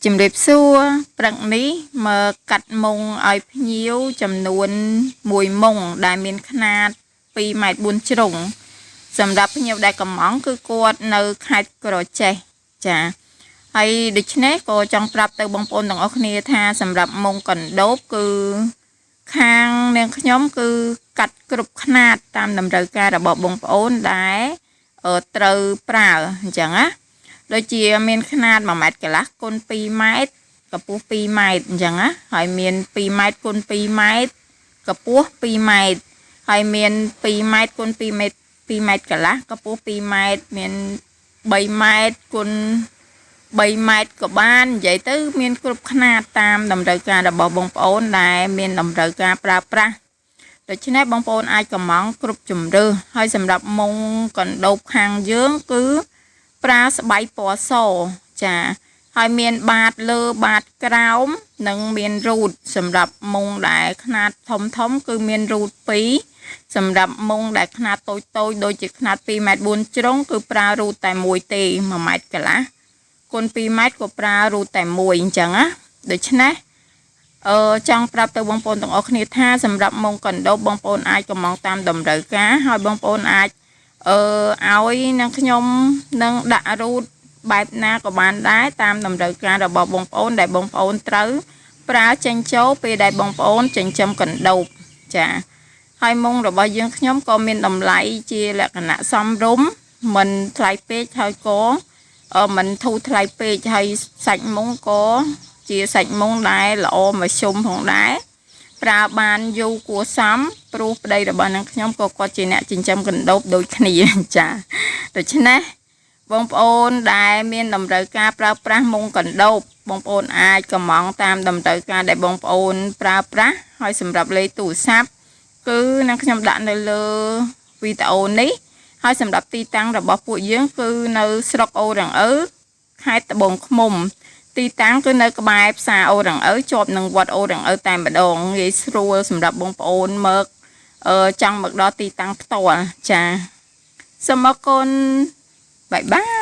ជំរាបសួរព្រឹកនេះមកកាត់មុងឲ្យភ្ញៀវចំនួន1មុងដែលមានຂະຫນាត2ម៉ែត្រ4ជ្រុងសម្រាប់ភ្ញៀវដែលកំងគឺគាត់នៅខេត្តក្រចេះចាហើយដូច្នេះក៏ចង់ប្រាប់ទៅបងប្អូនទាំងអស់គ្នាថាសម្រាប់មុងកណ្ដូបគឺខាងនាងខ្ញុំគឺកាត់គ្រប់ຂະຫນាតតាមតម្រូវការរបស់បងប្អូនដែលត្រូវប្រើអញ្ចឹងណា ដូចជាមានຂະຫນាត1ម៉ែត្រកន្លះគុណ2ម៉ែត្រកម្ពស់2ម៉ែត្រអញ្ចឹងណាហើយមាន2ម៉ែត្រគុណ2ម៉ែត្រកម្ពស់2ម៉ែត្រហើយមាន2ម៉ែត្រគុណ2ម៉ែត្រ2ម៉ែត្រកន្លះកម្ពស់2ម៉ែត្រមាន3ម៉ែត្រគុណ3ម៉ែត្រក៏បាននិយាយទៅមានគ្រប់ຂະຫນាតតាមតម្រូវការរបស់បងប្អូនដែលមានតម្រូវការប្រើប្រាស់ដូច្នេះបងប្អូនអាចកំងគ្រប់ជំរើសហើយសម្រាប់មុងកណ្ដូបខាងយើងគឺ ប្រើស្បៃពណ៌សចាហើយមានបាតលើបាតក្រោមនិងមានរូតសម្រាប់មុងដែលຂະຫນាតធំធំគឺមានរូត2សម្រាប់មុងដែលຂະຫນាតតូចតូចដូចជាຂະຫນាត2ម៉ែត្រ4ជ្រុងគឺប្រើរូតតែមួយទេ1ម៉ែត្រកន្លះគុណ2ម៉ែត្រក៏ប្រើរូតតែមួយអញ្ចឹងណាដូច្នេះអឺចង់ប្រាប់ទៅបងប្អូនទាំងអស់គ្នាថាសម្រាប់មុងកណ្ដូបបងប្អូនអាចកំងតាមតម្រូវការហើយបងប្អូនអាចអឺឲ្យនឹងខ្ញុំនឹងដាក់រូតបែបណាក៏បានដែរតាមតម្រូវការរបស់បងប្អូនដែលបងប្អូនត្រូវប្រើចេញចូលពេលដែលបងប្អូនចិញ្ចឹមកណ្ដូបចាហើយមុងរបស់យើងខ្ញុំក៏មានតម្លៃជាលក្ខណៈសមរម្យមិនថ្លៃពេកហើយក៏មិនធូរថ្លៃពេកហើយសាច់មុងក៏ជាសាច់មុងដែលល្អមធ្យមផងដែរប្រើបានយូរគួរសមព្រោះប្តីរបស់នឹងខ្ញុំក៏គាត់ជាអ្នកចិញ្ចឹមកណ្ដូបដូចគ្នាចាដូច្នេះបងប្អូនដែលមានតម្រូវការប្រើប្រាស់មុងកណ្ដូបបងប្អូនអាចកំងតាមតម្រូវការដែលបងប្អូនប្រើប្រាស់ហើយសម្រាប់លេខទូរស័ព្ទគឺនឹងខ្ញុំដាក់នៅលើវីដេអូនេះហើយសម្រាប់ទីតាំងរបស់ពួកយើងគឺនៅស្រុកអូរ៉ាងឪខេត្តត្បូងឃ្មុំទីតាំងគឺនៅក្បែរផ្សារអូរ៉ាងឪជាប់នឹងវត្តអូរ៉ាងឪតែម្ដងងាយស្រួលសម្រាប់បងប្អូនមកចង់មកដល់ទីតាំងផ្ទាល់ចាសូមអរគុណ bye bye.